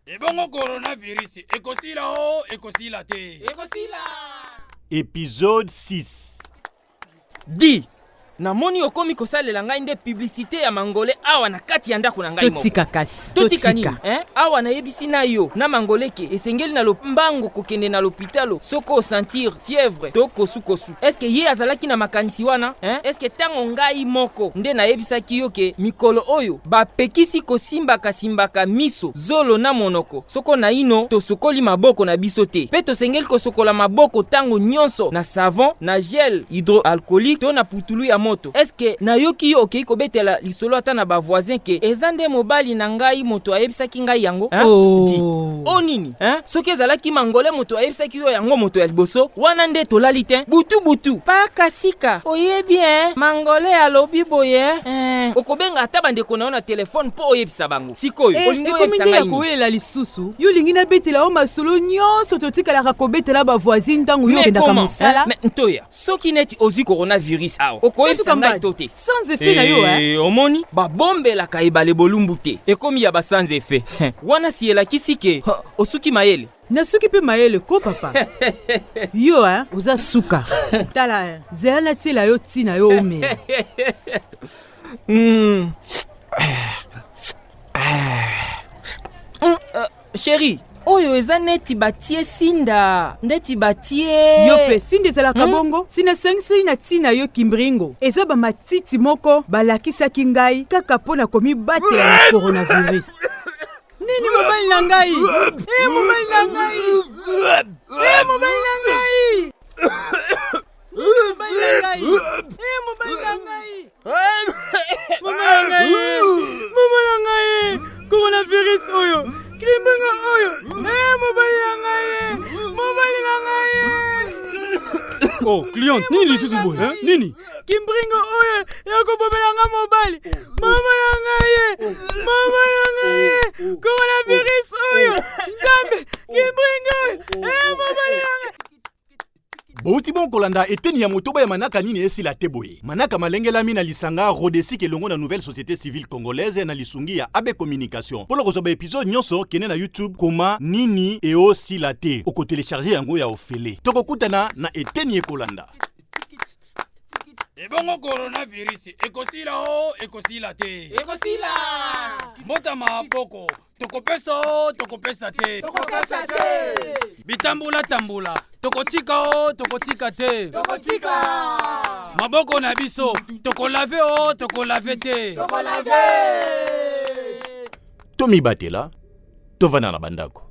Ebongo coronavirus ekosila o ekosila te? Ekosila. Episode 6. Di, namoni okomi kosalela ngai nde publicité ya mangole awa na kati ya ndako na ngai moko. Totika kasi. Totika nini eh? Awa nayebisi na yo na mangole ke esengeli na lombango kokende na lopitalo soko osentir fièvre to kosukosu. Eske ye azalaki na makanisi wana eh? Eske ntango ngai moko nde nayebisaki yo ke mikolo oyo bapekisi kosimbaka-simbaka miso, zolo na monoko soko naino tosokoli maboko na biso te, mpe tosengeli kosokola maboko ntango nyonso na savon, na gel hydroalcoolique to na putulu ya moto. Eske nayoki yo okei kobetela lisolo ata na bavoisin ke eza nde mobali na ngai moto ayebisaki ngai yango hein? Oh. Di o nini hein? Soki ezalaki mangole moto ayebisaki yo yango moto ya liboso wana nde tolali te butu butu paka sika oyebi hein? Mangole alobi boye hein? Okobenga ata bandeko na yo na telefone mpo oyebisa bango sikoyo. Eh, olingi ekomi oyebisa nde ya ngai nini? kowelela lisusu. Yo olingi nabetela yo masolo nyonso totikalaka kobetela bavoisine ntango yo Mais okendaka comment, mosala? hein? Mais ntoya, soki neti ozwi coronavirus awa, okoyebisa Katuka ngai mbadi. to te? Sans effet na yo, hein? Eh, omoni babombelaka ebale bolumbu te, ekomi ya basanza efe wana si elakisi ke ha, osuki mayele. Nasuki mpe mayele ko papa. Yo hein, oza suka. Tala hein, zela natiela yo ntina yo omela. Chéri, oyo eza neti batie sinda, ndeti batie Yo mpe sinda ezalaka bongo. Si nasangisi na ntina yo kimbringo, eza bamatiti moko balakisaki ngai kaka mpo na komibatela na coronavirus. Nini mobali na ngai? E mobali na ngai! E mobali na ngai! Nini mobali na ngai? E mobali na ngai! Mama na ngai! Mama na ngai! Coronavirus oyo! Kimbringo oyo! E mobali na ngai! Mobali na ngai! Oh, client, nini lisusu boye hein? Nini? Kimbringo oyo ya kobomela nga mobali! Mama na ngai! Mama na ngai! Coronavirus oyo! Nzambe! Kimbringo oyo! E mobali na ngai! Bouti bon kolanda eteni ya motoba ya manaka nini esila te boye. Manaka malengelami na lisanga Rodesic elongo na Nouvelle Société Civile Congolaise na lisungi ya AB Communication. Mpona kozwa ba episode nyonso, kende na YouTube koma nini eosila te. Okotelecharge yango ya ofele. Tokokutana na eteni ekolanda. Ebongo coronavirus ekosila o ekosila te? Ekosila. Mbotama poko tokopesa o tokopesa te? Tokopesa te. Bitambula tambula tokotika o tokotika te? Tokotika. Maboko na biso tokolave o tokolave te? Tokolave. Tomibatela, tovanda na bandako.